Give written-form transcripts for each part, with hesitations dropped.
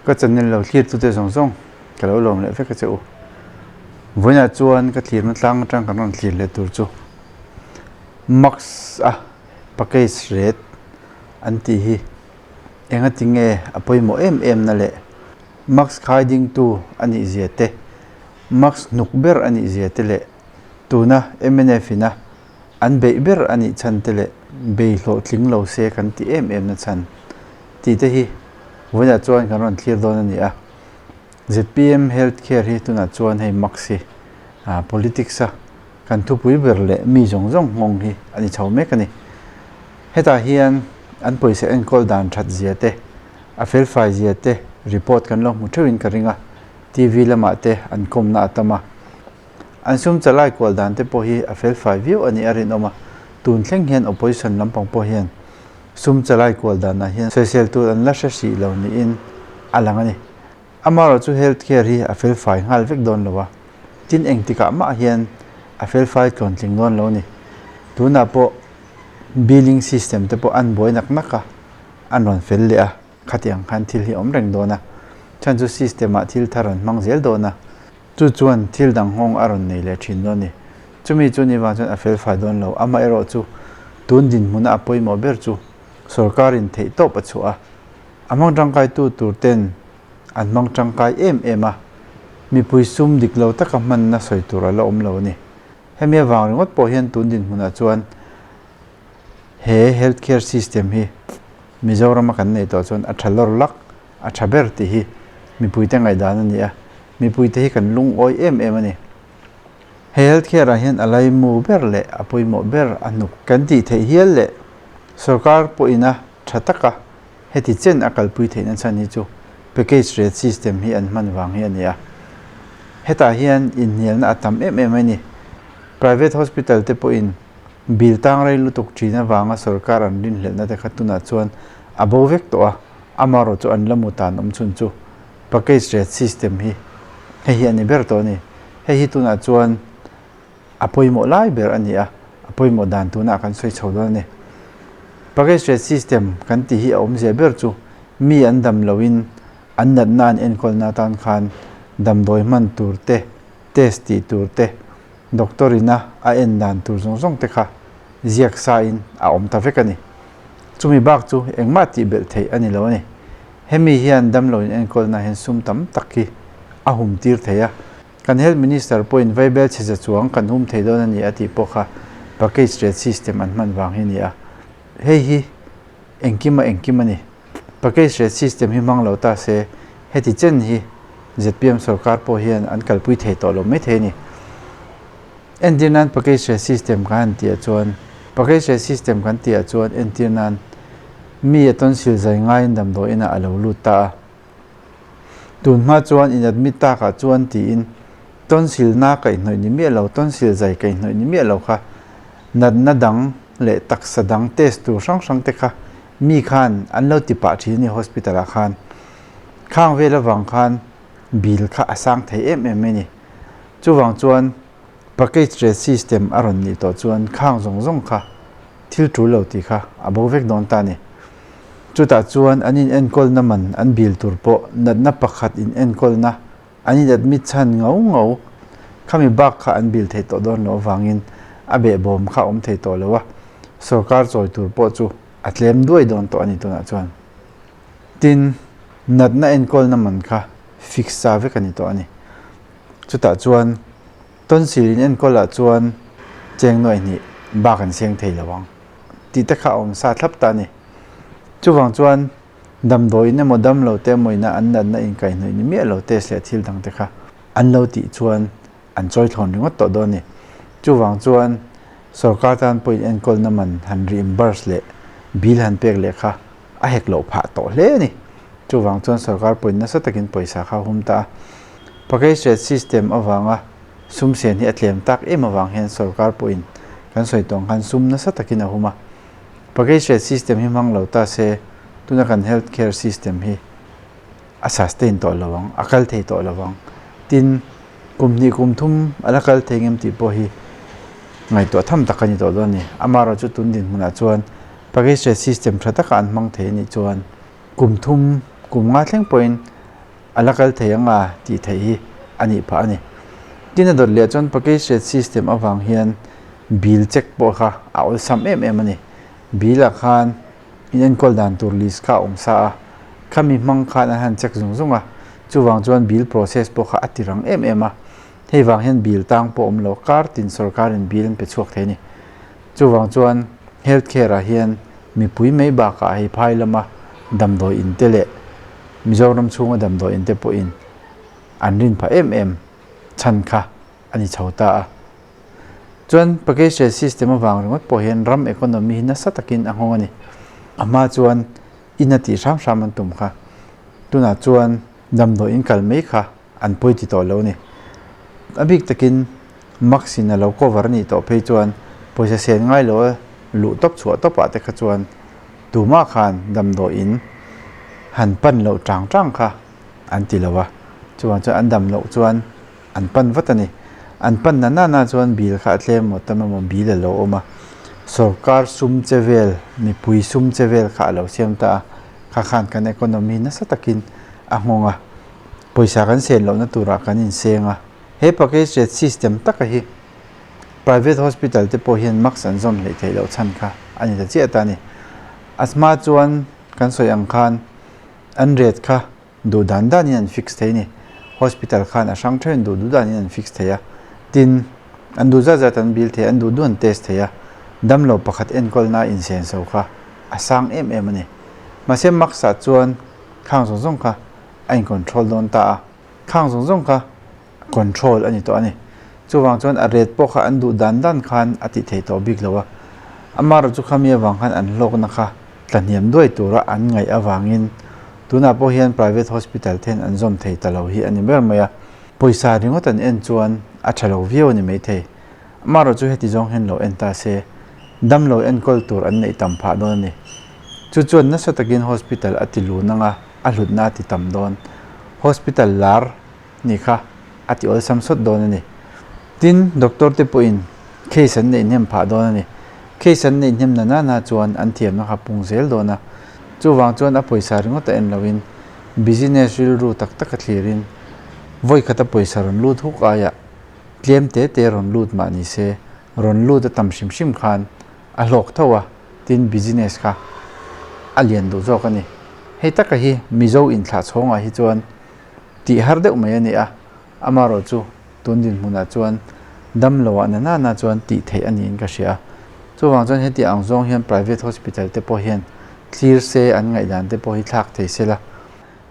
Ka channel lo thlir tute zawng zawng ka lo lawm leh vek a che u. Vawiinah chuan ka thlirna tlang atang kan rawn thlir leh tur chu Max a package rate an tih hi engati nge a pawimawh em em na leh Max khai dingtu a nih zia te, Max hnuk ber a nih zia te leh tuna mnf ina an beih ber a nih chhan te leh bei hlawhtling lo se kan ti em em na chhan tih te hi vawiinah chuan kan rawn thlir dawn a ni a. Zpm Health Care hi tunah chuan hei Max hi politics a kan thupui ber leh mi zawng zawng nghawng hi a ni chho mek a ni. Hetah hian an pawisa enkawl dan that zia te, a felfai zia te report kan lo hmu theuhin ka ring a, TV lamah te an kawmna a tam a. An sum chalai kual dan te pawh hi a felfai viau a nih a rinawm a, tun thleng hian opposition lampang pawh hian sum chalai kual danah hian sawisel tur an la hre hrih lo niin a lang a ni. Amaherawh chu health care hi a felfai nghal vek dawn lo a, tin engtikah mah hian a felfai tluantling dawn lo a ni. Tunah pawh billing system te pawh an buai nak nak a, an rawn fel leh a, khatiang khan thil hi a awm reng dawn a, chhan chu system ah thil thar an hmang zel dawn a, chu chuan thil dang nghawng a rawn nei leh thin dawn a ni. Chumi chu ni vang chuan a felfai dawn lo, amaherawh chu tun dinhmuna a pawimawh ber chu sorkarin theihtawp a chhuah a, A hmang tangkaitu tur ten an hmang tangkai em em a, mipui sum dik lo taka hmanna sawi tur a la awm lo a ni. Hemi avang ringawt pawh hian tun dinhmunah chuan he health care system hi Mizorama kan neih tawh chuan a tha lawr lak, a tha ber tih hi mipuite ngaihdan a ni a, mipuite hi kan lungawi em em a ni. He health care ah hian a laimu ber leh a pawimawh ber a hnuk kan tih theih hial leh sorkar pawhina tha taka Heti chen a kalpui theihna chhan hi chu package rate system hi an hman vang hi a ni a. Hetah hian inhnialna a tam em em a ni. Private hospital te pawhin bill tang rei lutuk thin avanga sorkar an rinhlelhna te kha tunah chuan a bo vek tawh a, amaherawh chu an la mu tan awm chhun chu package rate system hi hei hi a ni ber tawh a ni. Hei hi tunah chuan A pawimawh lai ber a ni a, a pawimawh dan tunah kan sawi chho dawn a ni. Package rate system kan tih hi a awmzia ber chu mi an dam loin an natna an enkawlna atan khan damdawi hman tur te, test tih tur te, doctor ina a en dan tur zawng zawng te kha ziak sain a awm ta vek a ni. Chumi bak chu engmah tih belh theih a ni lo a ni. Hemi hian damlo in enkawlna hian sum tam tak hi a hum tir thei a. Kan Health Minister pawhin vaibel chhe za chuang kan hum thei dawn a ni a tih pawh kha package rate system an hman vang hi a ni a. Hei hi engkim a engkim a ni. Package rate system hi hmang lo ta se heti chen hi zpm sorkar pawh hian an kalpui thei tawh lo mai thei a ni. Entir nan package rate system kan han tih ah chuan package rate system kan tih ah chuan entir nan mi a tonsil zai ngaiin damdawi inah a lo lut ta a. Tun hma chuan in admit takah chuan tiin tonsil na kaihhnawih ni miah lo, tonsil zai kaihhnawih ni miah lo kha natna dang leh taksa dang test tur hrang hrang te kha mi khan an lo ti pah thin a ni hospital ah khan. Khang vel avang khan bill kha a sang thei em em mai a ni. Chuvang chuan package rate system a rawn nih tawh chuan khang zawng zawng kha thil tul lo tih kha a bo vek dawn ta a ni. Chutah chuan an inenkawlna man an bil tur pawh natna pakhat inenkawlna an in admit chhan ngau ngau khami bak kha an bil thei tawh dawn loh avangin a behbawm kha a awm thei tawh lo a, sorkar chawi tur pawh chu a tlem duai dawn tawh a ni tunah chuan. Tin, natna enkawlna man kha fix sa vek a ni tawh a ni. Chutah chuan tonsil inenkawlah chuan cheng nuaih hnih bak an seng thei lo ang. Tih te kha a awm sa thlap ta a ni. Chuvang chuan damdawiin emaw damlo te emaw ina an natna inkaihhnawih ni miah lo test leh thil dang te kha an lo tih chuan an chawi thlawn ringawt tawh dawn a ni. Chuvang chuan sorkar tan pawhin enkawlna man han reimburse leh bill han pek leh kha a hek loh phah tawh hle a ni. Chuvang chuan sorkar pawhin nasa takin pawisa kha a hum ta a. Package rate system avanga Sum sian hi a tlem tak em avang hian sorkar pawhin kan sawi tawng khan sum nasa takin a hum a. Package rate system hi hmang lo ta se tuna kan health care system hi a sustain tawh lo ang, a kal thei tawh lo ang. Tin, kum hnih kum thum a la kal thei ngem tih pawh hi ngaihtuah tham tak a ni tawh dawn a ni. Amaherawhchu tun dinhmunah chuan package rate system tha taka an hmang thei a nih chuan kum thum, kum nga thleng pawhin. a la kal thei ang a tih theih hi a nih phah a ni. Tin a dawt leh chuan package rate system avang hian bill check pawh kha a awlsam em em a ni. Bill ah khan in enkawl dan tur list kha a awm sa a, khami hmang khan an han check zung zung a, chuvang chuan bill process pawh kha a ti rang em em a. Hei vang hian bill tang pawh awm lo, kar tin sorkarin bill an pe chhuak thei a ni. Chuvang chuan health care ah hian mipui mai bakah hei phai lama damdawi in te leh Mizoram chhunga damdawi in te pawhin an rin phah em em chhan kha a ni chho ta a. Chuan package rate system avang ringawt pawh hian ram economy hi nasa takin a nghawng a ni. A hma chuan in a tih hram hram an tum kha. Tunah chuan damdawi in kal mai kha an pawi ti tawh lo a ni. A bik takin mask in a lo cover a nih tawh phei chuan pawisa sen ngai lo a luh tawp chhuah tawp ah te kha chuan tumah khan damdawi in han pan loh tang tang kha an ti lo a. Chuvang chuan an dam loh chuan an pan vat a ni. An pan na na na chuan bill kha a tlem maw tam emaw bill a lo awm a. Sorkar sum che vel, mipui sum che vel kha a lo siam ta a. Kha khan kan economy nasa takin a nghawng a. Pawisa kan sen lohna turah kan inseng a. He package rate system taka hi private hospital te pawh hian mask an zawm hleih theih loh chhan kha a ni ta chiah ta a ni. A hma chuan kan sawi ang khan an rate kha duh dan danin an fix thei a ni. Hospital khan a hrang theuhin duh duh danin an fix thei a. Tin, an duh zat zat an bill thei a, an duh duh an test thei a. Damlo pakhat enkawlna insenso kha a sang em em a ni. Mahse mask ah chuan khang zawng zawng kha a in control dawn ta a, khang zawng zawng kha control a ni tawh a ni. Chuvang chuan a rate pawh kha an duh dan dan khan a tih theih tawh bik lo a, amaherawh chu khami avang khan an hlawkna kha tlahniam duai tura an ngaih avangin tunah pawh hian private hospital te hian an zawm thei ta lo hi a ni ber mai a, pawisa ringawt an en chuan a tha lo viau a ni maithei. Amaherawh chu heti zawng hian lo en ta se, damlo enkawl tur an neih tam phah dawn a ni. Chu chuan nasa takin hospital a ti lun ang a, a hlutna a ti tam dawn. Hospital lar nih kha a ti awlsam sawt dawn a ni. Tin, doctor te pawhin case an neih hnem phah dawn a ni. Case an neih hnem na nana chuan an thiamna kha pung zel dawn a. Chuvang chuan a pawisa ringawt a en loin business rilru tak taka thlirin vawi khata pawisa rawn lut huk aiah tlem te te rawn lut mah ni se rawn lut a tam hrim hrim khan a hlawk tho a, tin business kha a lian duh zawk a ni. Hei taka hi Mizo inthlah chhawngah hi chuan tih har deuh mai a ni a, amaherawh chu tun dinhmunah chuan dam loah na nana chuan tih theih a niin ka hria a. Chuvang chuan heti ang zawng hian private hospital te pawh hian thlir se an ngaihdan te pawh hi thlak thei se la.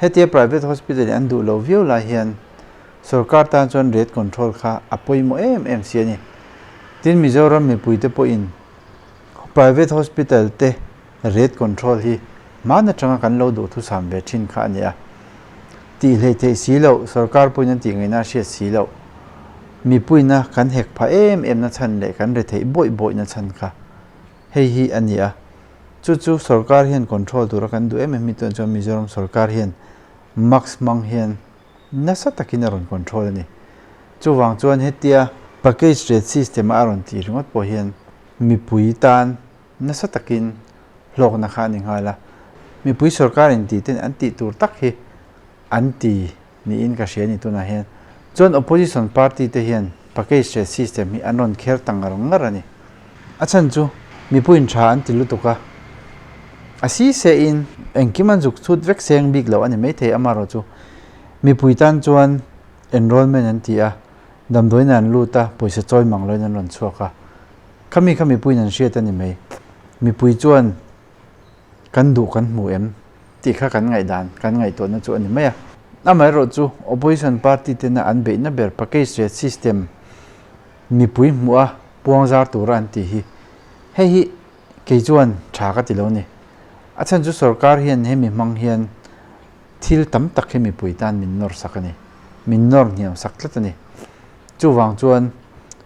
Hetia private hospital in an duh loh viau lai hian Sorkar tan chuan rate control kha a pawimawh em em si a ni. Tin Mizoram mipuite pawhin private hospital te rate control hi hman atanga kan lo duhthusam ve thin kha a ni a. Tih hlei theih si loh, sorkar pawhin an tih ngaihna a hriat si loh, mipuina kan hek phah em em na chhan leh kan retheih bawih bawih na chhan kha hei hi a ni a. Chu chu sorkar hian control tura kan duh em em hi chuan Mizoram sorkar hian mask hmang hian nasa takin a rawn control a ni. Chuvang chuan hetia package rate system a a rawn tih ringawt pawh hian mipui tan nasa takin hlawkna kha a ni nghal a. Mipui sorkar in tih ten an tih tur tak hi an ti niin ka hria a ni tunah hian. Chuan opposition party te hian package rate system hi an rawn kher ta ngar ngar a ni. A chhan chu mipuiin tha an ti lutuk a, a si se in engkim an zuk chhut vek seng bik loh a ni maithei amaherawh chu mipui tan chuan enrollment an ti a, damdawiin an lut a, pawisa chawi mang loin an rawn chhuak a, khami kha mipuiin an hriat a ni mai. Mipui chuan kan duh kan hmu em tih kha kan ngaihdan, kan ngaihtuahna chu a ni mai a. Amaherawh chu opposition party tena an beihna ber package rate system mipui hmuh a puang zar tura an tih hi hei hi kei chuan tha ka ti lo ni. A chhan chu sorkar hian hemi hmang hian thil tam tak hi mipui tan min nawr sak a ni, min nawr hniam sak tlat a ni. Chuvang chuan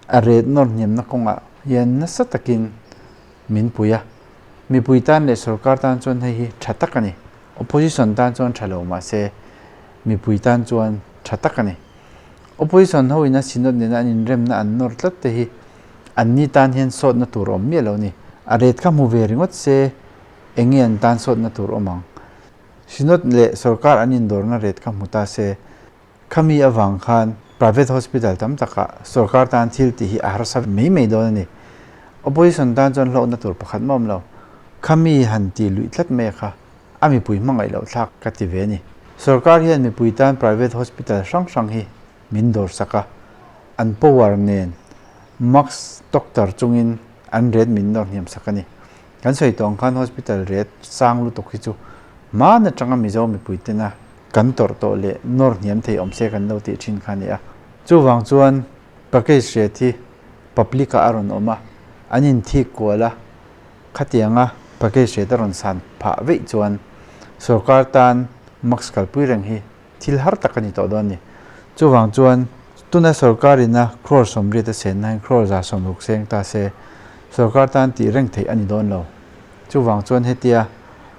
a ret nawr hniamna kawngah hian nasa takin min pui a, mipui tan leh sorkar tan chuan hei hi tha tak a ni. Opposition tan chuan tha lo mahse mipui tan chuan tha tak a ni. Opposition ho ina Synod nena an inremna an nawr tlat te hi anni tan hian sawtna tur awm miah lo a ni. A ret kha hmu ve ringawt se eng nge an tan sawtna tur awm ang? Synod leh sorkar an indawrna rate kha hmu ta se, khami avang khan private hospital tam takah sorkar tan thil tih hi a harsa mai mai dawn a ni. Opposition tan chuan hlawkna tur pakhat mah awm lo. Khami han tih luih tlat mai a kha a mipui hmangaih loh thlak ka ti ve a ni. Sorkar hian mipui tan private hospital hrang hrang hi min dawr sak a, an power nen mask doctor chungin an rate min nawr hniam sak a ni. Kan sawi tawh ang khan hospital rate sang lutuk hi chu hman atanga Mizo mipui tena kan tawrh tawh leh nawr hniam thei awm se kan lo tih thin kha a ni a. Chuvang chuan package rate hi public ah a rawn awm a, an inthik kual a, khatianga package rate a rawn san phah veih chuan sorkar tan mask kalpui reng hi Thil har tak a ni tawh dawn a ni. Chuvang chuan tuna sorkar ina crore 80 a senna hian crore 160 seng ta se sorkar tan tih reng theih a ni dawn lo. Chuvang chuan hetia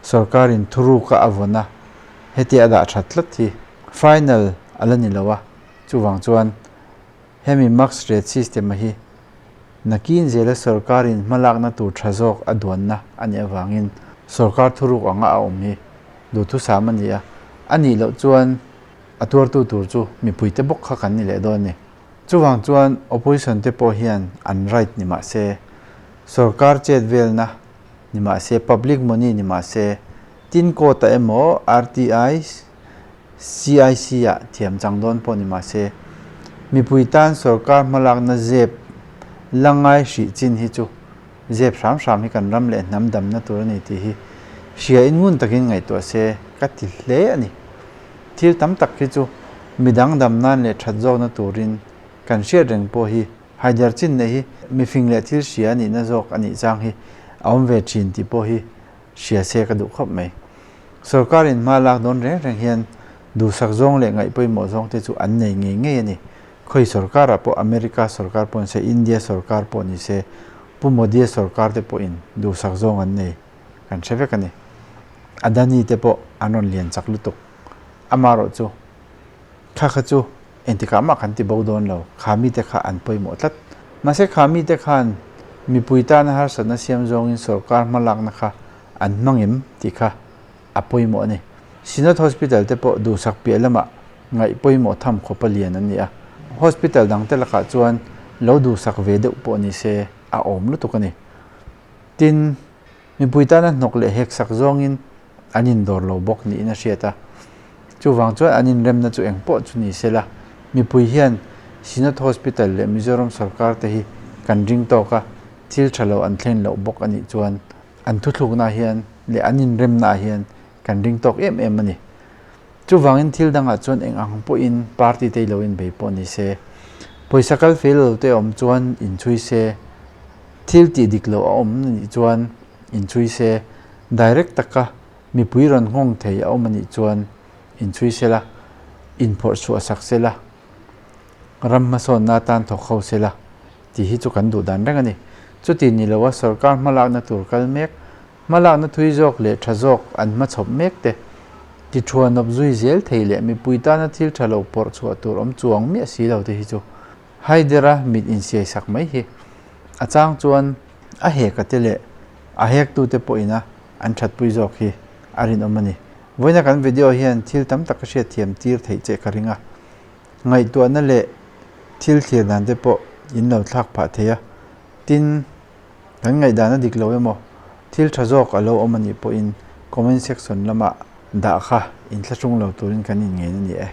sorkar in thuruka a vawn a, hetia a dah that tlat hi final a la ni lo a. Chuvang chuan hemi max rate system a hi nakin zela sorkar in hmalakna tur tha zawk a duanna a nih avangin sorkar thuruk anga a awm hi duhthusam a ni a, a nih loh chuan a tuartu tur chu mipuite bawk kha kan ni leh dawn a ni. Chuvang chuan opposition te pawh hian an right ni mah se, sorkar chet velna ni mah se, public money ni mah se, tin court ah emaw RTI, CIC ah thiam chang dawn pawh ni mah se, mipui tan sorkar hmalakna zep la ngai hrih chin hi chu Zep hram hram hi kan ram leh hnam damna tur a ni tih hi hria in ngun takin ngaihtuah se ka ti hle a ni. Thil tam tak hi chu midang dam nan leh that zawkna turin kan hriat reng pawh hi haider chin neih hi mifing leh thil hria a nihna zawk a nih chang hi a awm ve thin tih pawh hi hria se ka duh khawp mai. Sorkar in hma lak dawn reng reng hian duhsak zawng leh ngaih pawimawh zawng te chu an nei ngei ngei a ni. Khawi sorkarah pawh America sorkar pawh ni se, India sorkar pawh ni se, Pu Modi-a sorkar te pawhin duhsak zawng an nei kan hre vek a ni. Adani te pawh an rawn lian chak lutuk. Amaherawh chu kha kha chu engtikah mah kan ti bo dawn lo, kha mite kha an pawimawh tlat. Mahse kha mite khan mipui tana harsatna siam zawngin sorkar hmalakna kha an hmang em tih kha a pawimawh a ni. Synod Hospital te pawh duhsak piah lamah ngaih pawimawh tham khawpa lian an ni a, hospital dangte lakah chuan lo duhsak ve deuh pawh ni se a awm lutuk a ni. Tin, mipui tana hnawk leh heksak zawngin an indawr lo bawk niin a hriat a. Chuvang chuan an inremna chu eng pawh chu ni se la, mipui hian Synod Hospital leh Mizoram sorkar te hi kan ring tawk a, thil tha lo an thlen loh bawk a nih chuan an thuthlukna hian leh an inremna ah hian kan ring tawk em em a ni. Chuvangin thil dangah chuan eng ang pawhin party te lo inbei pawh ni se, pawisa kal fel lo te awm chuan inchhui se, thil tih dik loh a awm a nih chuan inchhui se, direct taka mipui rawn nghawng thei a awm a nih chuan inchhui se la, inphawrh chhuah sak se la, ram hmasawnna atan thawk ho se la tih hi chu kan duh dan reng a ni. Chuti ni loa sorkar hmalakna tur kal mek, hmalakna thui zawk leh tha zawk an hmachhawp mek te, ti thuanawp zui zel thei leh mipui tana thil tha lo pawrh chhuah tur awm chuang miah si lo te hi chu Haidera mit insiai sak mai hi a chang chuan a heka te leh a hektute pawhina an thatpui zawk hi a rinawm a ni. Vawiina kan video hian thil tam tak ka hriatthiam tir theih che ka ring a. Ngaihtuahna leh thil thlir dan te pawh in lo thlak phah thei a, tin, kan ngaihdan a dik lo emaw, thil tha zawk a lo awm a nih pawhin comment section lamah dah kha inthlahrung lo turin kan inngein a ni e.